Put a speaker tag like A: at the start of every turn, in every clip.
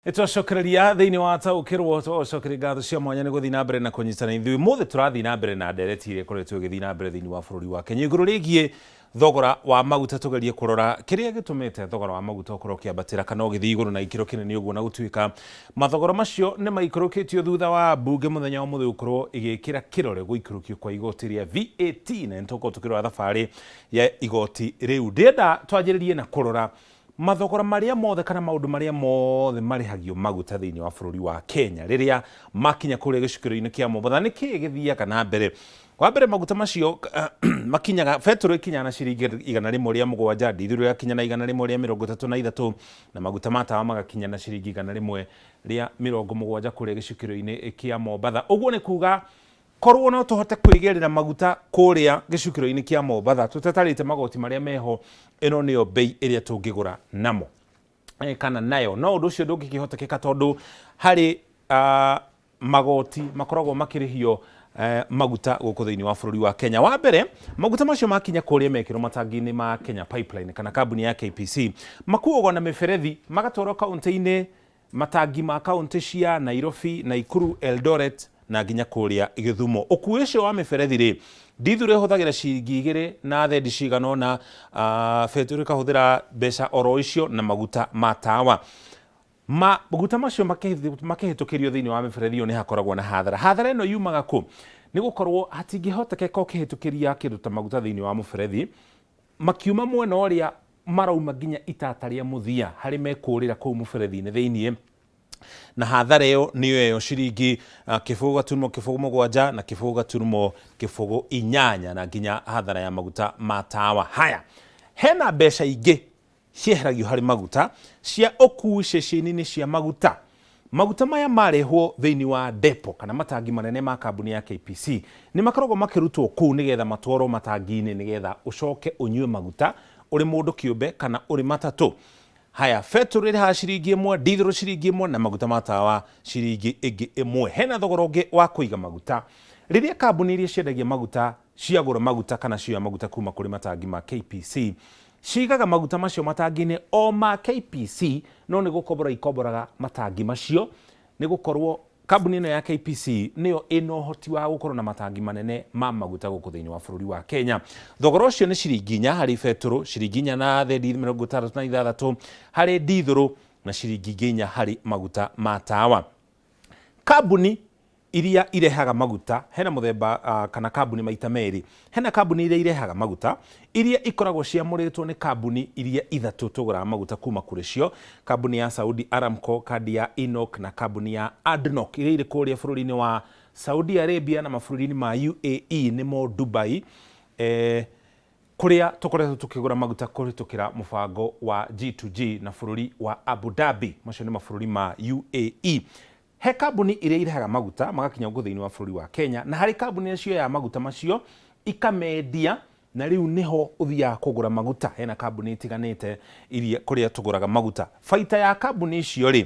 A: Nĩtwacokereria thĩinĩ wa taũkĩrwo, twacokeria ngatho cia mwanya nĩ gũthiĩ na mbere na kũnyitana ithuĩ. Mũthĩ tũrathiĩ na mbere na ndereti ĩrĩa ĩkoretwo ĩgĩthiĩ na mbere thĩinĩ wa bũrũri wa Kenya igũrũ rĩgiĩ thogora wa maguta. Tũgerie kũrora kĩrĩa gĩtũmĩte thogora wa maguta ũkorwo ũkĩambatĩra kana ũgĩthiĩ igũrũ na ikĩro kĩnene ũguo, na gũtuĩka mathogora macio nĩ maikũrũkĩtio thutha wa mbunge mũthenya wa mũthĩ gũkorwo ĩgĩkĩra kĩrore gũikũrũkio kwa igoti rĩa VAT, na nĩtũgũkorwo tũkĩrora thabarĩ ya igoti rĩu. Ndĩrenda twanjĩrĩrie na kũrora mathogora marĩa mothe kana maũndũ marĩa mothe marĩhagio maguta thĩinĩ wa bũrũri wa Kenya rĩrĩa makinya kũrĩa gĩcukĩro-inĩ kĩa Mombatha. Nĩ kĩĩ gĩthiaga na mbere? Wa mbere, maguta macio makinyaga, betũrũ ĩkinyaga na ciringi 107, ndithũrũ ĩgakinya na 133, na maguta ma tawa magakinya na ciringi 170 kũrĩa gĩcukĩro-inĩ kĩa Mombatha. Ũguo nĩ kuga korwo no tũhote kwĩgĩrĩra maguta kũrĩa gĩcukĩro-inĩ kĩa Mombatha tũtatarĩte magoti marĩa meho, ĩno nĩyo bei ĩrĩa tũngĩgũra namo kana nayo. No ũndũ ũcio ndũngĩkĩhotekeka tondũ harĩ magoti makoragwo makĩrĩhio maguta gũkũ thĩinĩ wa bũrũri wa Kenya. Wa mbere, maguta macio makinya kũrĩa mekĩrwo matangi-inĩ ma Kenya Pipeline kana kambuni ya KPC, makuagwo na mĩberethi magatwarwo kaũntĩ-inĩ, matangi ma kaũntĩ cia Nairobi, Nakuru, Eldoret na nginya kũrĩa Gĩthumo. Ũkui ũcio wa mĩberethi rĩ, ndithũrũ ĩhũthagĩra ciringi 2 na thendi cigana ũna, betũrũ ĩkahũthĩra mbeca oro icio na maguta ma tawa. Maguta macio makĩhĩtũkĩrio thĩinĩ wa mĩberethi ĩyo nĩ hakoragwo na hathara. Hathara ĩno yumaga kũ? Nĩ gũkorwo hatingĩhotekeka ũkĩhĩtũkĩria kĩndũ ta maguta thĩinĩ wa mũberethi, makiuma mwena ũrĩa marauma nginya itata rĩa mũthia harĩ mekũrĩra kũu mũberethi-inĩ thĩinĩ, na hathara ĩyo nĩyo ĩyo ciringi 0.07 na 0.08, na nginya hathara ya maguta ma tawa. Haya, hena mbeca ingĩ cieheragio harĩ maguta cia ũkui ceceni-inĩ cia maguta. Maguta maya marehwo thĩinĩ wa depo kana matangi manene ma kambuni ya KPC nĩ makoragwo makĩrutwo kũu nĩgetha matwarwo matangi-inĩ nĩgetha ũcoke ũnyue maguta ũrĩ mũndũ kĩũmbe kana ũrĩ matatũ. Haya, betũrũ ĩrĩhaga ciringi 1, ndithũrũ ciringi 1 na maguta ma tawa ciringi ĩngĩ 1. Hena thogora ũngĩ wa kũiga maguta. Rĩrĩa kambuni iria ciendagia maguta ciagũra maguta kana cioya maguta kuma kũrĩ matangi ma KPC, cigaga maguta macio matangi-inĩ o ma KPC, no nĩ gũkombora ikomboraga matangi macio, nĩ gũkorwo kambuni ĩno ya KPC nĩyo ĩna ũhoti wa gũkorwo na matangi manene ma maguta gũkũ thĩinĩ wa bũrũri wa Kenya. Thogora ũcio nĩ ciringi 4 harĩ betũrũ, ciringi 4 na thendi 66 harĩ ndithũrũ na ciringi ingĩ 4 harĩ maguta ma tawa. Kambuni iria irehaga maguta, hena mũthemba kana kambuni maita merĩ. Hena kambuni iria irehaga maguta iria ikoragwo ciamũrĩtwo nĩ kambuni iria ithatũ tũgũraga maguta kuma kũrĩ cio, kambuni ya Saudi Aramco, kandi ya ENOC na kambuni ya ADNOC iria irĩ kũrĩa bũrũri-inĩ wa Saudi Arabia na mabũrũri-inĩ ma UAE nĩmo Dubai, kũrĩa tũkoretwo tũkĩgũra maguta kũhĩtũkĩra mũbango wa G2G na bũrũri wa Abu Dhabi. Macio nĩ mabũrũri ma UAE. He kambuni iria irehaga maguta magakinya gũkũ thĩinĩ wa bũrũri wa Kenya, na harĩ kambuni iria cioyaga maguta macio ikamendia, na rĩu nĩho ũthiaga kũgũra maguta. Hena kambuni itiganĩte iria kũrĩa tũgũraga maguta. Baita ya kambuni icio rĩ,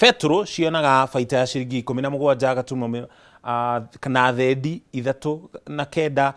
A: betũrũ cionaga baita ya ciringi 17 gaturumo na thendi 39,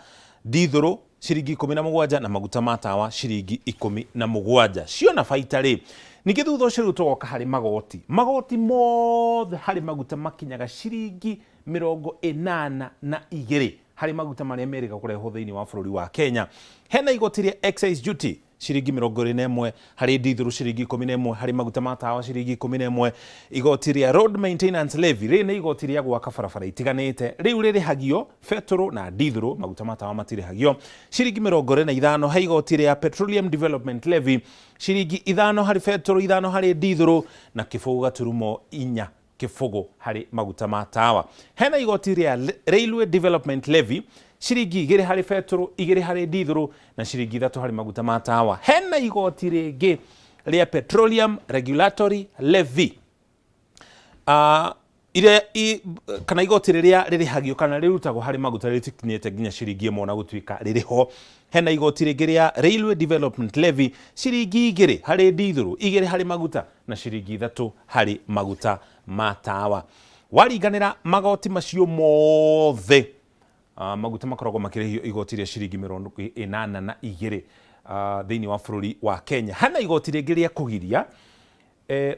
A: ndithũrũ ciringi 17 na maguta ma tawa ciringi 17. Ciona baita rĩ, ningĩ thutha ũcio rĩu tũgoka harĩ magoti. Magoti mothe harĩ maguta makinyaga ciringi 82 harĩ maguta marĩa merĩga kũrehwo thĩinĩ wa bũrũri wa Kenya. Hena igoti rĩa excise duty ciringi 21 harĩ ndithũrũ, ciringi 11 harĩ maguta ma tawa, ciringi 11. Igoti rĩa road maintenance levy, rĩrĩ nĩ igoti rĩa gwaka barabara itiganĩte, rĩu rĩrĩhagio betũrũ na ndithũrũ, maguta ma tawa matirĩhagio, ciringi 25. He igoti rĩa petroleum development levy, ciringi 5 harĩ betũrũ, 5 harĩ ndithũrũ na 0.40 harĩ maguta ma tawa. Hena igoti rĩa railway development levy, ciringi 2 harĩ betũrũ, 2 harĩ ndithũrũ na ciringi 3 harĩ maguta ma tawa. Hena igoti rĩngĩ rĩa petroleum regulatory levy, iria kana igoti rĩrĩa rĩrĩhagio kana rĩrutagwo harĩ maguta rĩtikinyĩte nginya ciringi 1 na gũtuĩka rĩrĩ ho. Hena igoti rĩngĩ rĩa railway development levy, ciringi 2 harĩ ndithũrũ, 2 harĩ maguta na ciringi 3 harĩ maguta ma tawa. Waringanĩra magoti macio mothe, maguta makoragwo makĩrĩhio igoti rĩa ciringi 82 thĩinĩ wa bũrũri wa Kenya. Hena igoti rĩngĩ rĩa kũgiria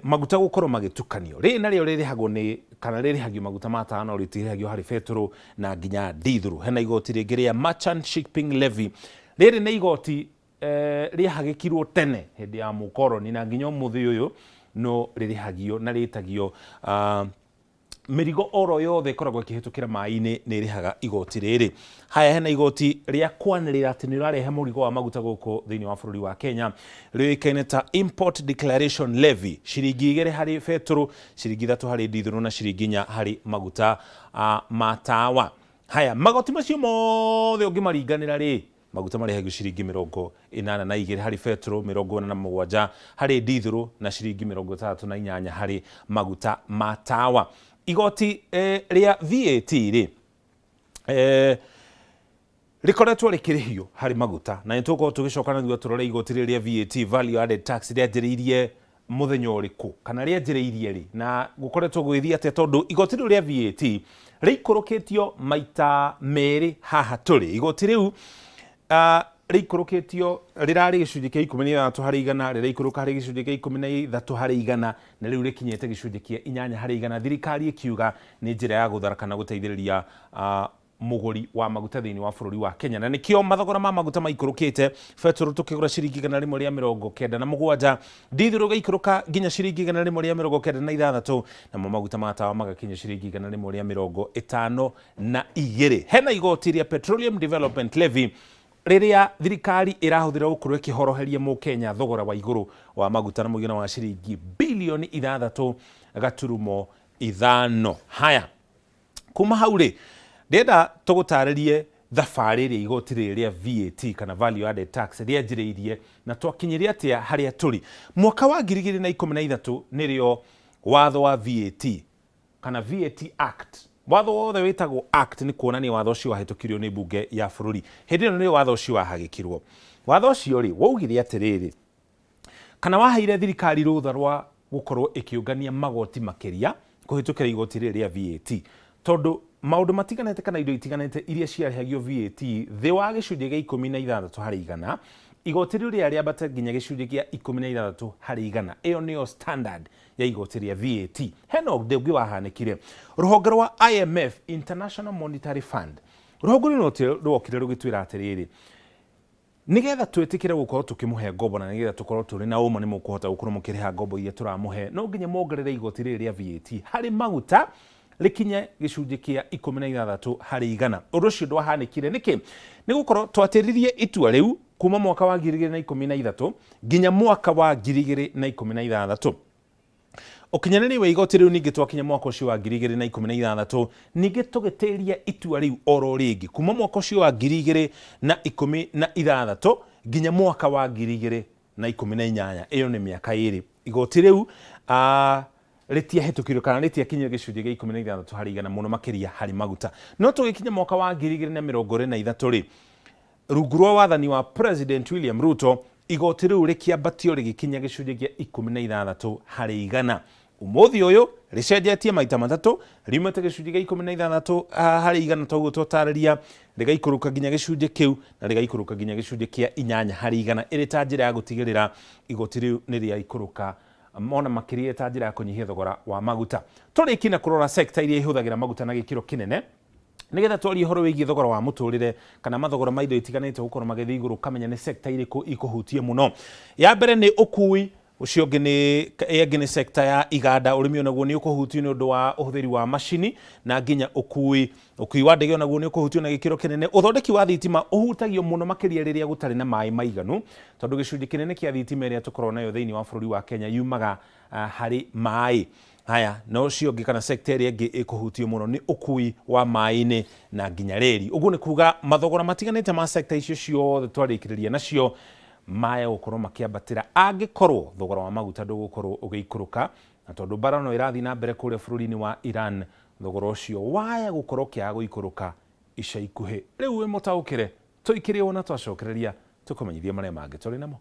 A: Maguta gũkorwo magĩtukanio rĩrĩ narĩo rĩrĩhagwo nĩ kana rĩrĩhagio maguta ma tawa no rĩtirĩhagio harĩ betũrũ na nginya ndithũrũ. Hena igoti rĩngĩ rĩa merchant shipping levy, rĩrĩ nĩ igoti rĩahagĩkirwo tene hĩndĩ ya mũkoroni na nginya ũmũthĩ ũyũ no rĩrĩhagio na rĩtagio mĩrigo oro yothe ĩkoragwo ĩkĩhĩtũkĩra maĩ-inĩ nĩ ĩrĩhaga igoti rĩrĩ. Haya, hena igoti rĩa kwanĩrĩra atĩ nĩ ũrarehe mũrigo wa maguta gũkũ thĩinĩ wa bũrũri wa Kenya, rĩũĩkaine ta import declaration levy, ciringi 2 harĩ betũrũ, ciringi 3 harĩ ndithũrũ na ciringi 4 harĩ maguta ma tawa. Haya, magoti macio mothe ũngĩmaringanĩra rĩ, maguta marĩhagio ciringi 82 harĩ betũrũ, 47 harĩ ndithũrũ na ciringi 68 harĩ maguta ma tawa. Igoti rĩa VAT rĩ, rĩkoretwo rĩkĩrĩhio harĩ maguta, na nĩ tũgũkorwo tũgĩcoka na thutha tũrore igoti rĩrĩ rĩa VAT, value added tax, rĩanjĩrĩirie mũthenya ũrĩkũ kana rĩanjĩrĩirie rĩ na gũkoretwo gũgĩthiĩ atĩa, tondũ igoti rĩu rĩa VAT rĩikũrũkĩtio maita merĩ haha tũrĩ. Igoti rĩu rĩikũrũkĩtio rĩrarĩ gĩcunjĩ kĩa 16 harĩ igana, rĩraikũrũka harĩ gĩcunjĩ kĩa 13 harĩ igana, na rĩu rĩkinyĩte gĩcunjĩ kĩa 8 harĩ igana. Thirikari ĩkiuga nĩ njĩra ya gũthara kana gũteithĩrĩria mũgũri wa maguta thĩinĩ wa bũrũri wa Kenya, na nĩkĩo mathogora ma maguta maikũrũkĩte. Betũrũ tũkĩgũra ciringi 197, ndithũrũ ĩgaikũrũka nginya ciringi 196, namo maguta ma tawa magakinya ciringi 152. Hena igoti rĩa Petroleum Development Levy rĩrĩa thirikari ĩrahũthĩra gũkorwo ĩkĩhoroheria mũkenya thogora wa igũrũ wa maguta na mũigana wa ciringi bilioni 6.5. Haya, kuma hau rĩ, ndĩrenda tũgũtarĩrie thabarĩ ĩrĩa igoti rĩrĩ rĩa VAT kana value added tax rĩanjĩrĩirie na twakinyire atĩa harĩa tũrĩ. Mwaka wa 2013 nĩrĩo watho wa VAT kana VAT Act, watho wothe wĩtagwo act nĩ kuonania watho ũcio wahĩtũkirio nĩ mbunge ya bũrũri. Hĩndĩ ĩyo nĩrĩo watho ũcio wahagĩkirwo. Watho ũcio rĩ, waugire atĩrĩrĩ, kana waheire thirikari rũtha rwa gũkorwo ĩkĩũngania magoti makĩria kũhĩtũkĩra igoti rĩrĩ rĩa VAT, tondũ maũndũ matiganĩte kana indo itiganĩte iria ciarĩhagio VAT thĩ wa gĩcunjĩ gĩa 16 harĩ igana, igoti rĩu rĩarĩ rĩambate nginya gĩcunjĩ kĩa 16 harĩ igana. Ĩyo nĩyo standard ya igoti rĩa VAT. Hena ũndũ ũngĩ wahanĩkire, rũhonge rwa IMF, International Monetary Fund, rũhonge rũu rwokire rũgĩtwĩra atĩrĩrĩ, nĩgetha twĩtĩkĩre gũkorwo tũkĩmũhe ngombo na nĩgetha tũkorwo tũrĩ na ũma nĩ mũkũhota gũkorwo mũkĩrĩha ngombo iria tũramũhe, no nginya muongerere igoti rĩrĩ rĩa VAT harĩ maguta rĩkinye gĩcunjĩ kĩa 16 harĩ igana. Ũndũ ũcio ndwahanĩkire nĩkĩ? Nĩ gũkorwo twatĩririe itua rĩu kuma mwaka wa 2013 nginya mwaka wa 2016. Ũkinyanĩria wa igoti rĩu ningĩ twakinya mwaka ũcio wa 2016, ningĩ tũgĩtĩria itua rĩu oro rĩngĩ kuma mwaka ũcio wa 2016 nginya mwaka wa 2018. Ĩyo nĩ mĩaka ĩrĩ. Igoti rĩu rĩtiahĩtũkirio kana rĩtiakinyire gĩcunjĩ gĩa 16 harĩ igana mũno makĩria harĩ maguta. No tũgĩkinya mwaka wa 2023 rĩ, rungu rwa wathani wa President William Ruto, igoti rĩu rĩkĩambatio rĩgĩkinya gĩcunjĩ kĩa 16 harĩ igana. Ũmũthĩ ũyũ rĩcenjetie maita matatũ, riumĩte gĩcunjĩ gĩa 16 harĩ igana toguo twatarĩria, rĩgaikũrũka nginya gĩcunjĩ kĩu na rĩgaikũrũka nginya gĩcunjĩ kĩa 8 harĩ igana, ĩrĩ ta njĩra ya gũtigĩrĩra igoti rĩu nĩ rĩaikũrũka mona makĩria ta njĩra ya kũnyihia thogora wa maguta. Tũrĩkie na kũrora sector iria ihũthagĩra maguta na gĩkĩro kĩnene, nĩgetha twarie ũhoro wĩgiĩ thogora wa mũtũrĩre kana mathogora ma indo itiganĩte gũkorwo magĩthiĩ igũrũ, ũkamenya nĩ sector irĩkũ ikũhutia mũno. Ya mbere nĩ ũkui, ũcio ũngĩ nĩ ĩngĩ nĩ sector ya iganda, ũrĩmi onaguo nĩ ũkũhutio nĩ ũndũ wa ũhũthĩri wa macini na nginya ũkui. Ũkui wa ndege onaguo nĩ ũkũhutio na gĩkĩro kĩnene. Ũthondeki wa thitima ũhutagio mũno makĩria rĩrĩa gũtarĩ na maĩ maiganu, tondũ gĩcunjĩ kĩnene kĩa thitima ĩrĩa tũkoragwo nayo thĩinĩ wa bũrũri wa Kenya yumaga harĩ maĩ. Haya, na ũcio ũngĩ kana sector ĩrĩa ĩngĩ ĩkũhutio mũno nĩ ũkui wa maĩ-inĩ na nginya reri. Ũguo nĩ kuga mathogora matiganĩte ma sector icio ciothe twarĩkĩrĩria nacio maya gũkorwo makĩambatĩra angĩkorwo thogora wa maguta ndũgũkorwo ũgĩikũrũka, na tondũ mbara no ĩrathiĩ na mbere kũrĩa bũrũri-inĩ wa Iran, thogora ũcio waya gũkorwo ũkĩaga gũikũrũka ica ikuhĩ. Rĩu wĩ mũtaũkĩre, tũikĩre ũũ na twacokereria tũkũmenyithia marĩa mangĩ tũrĩ namo.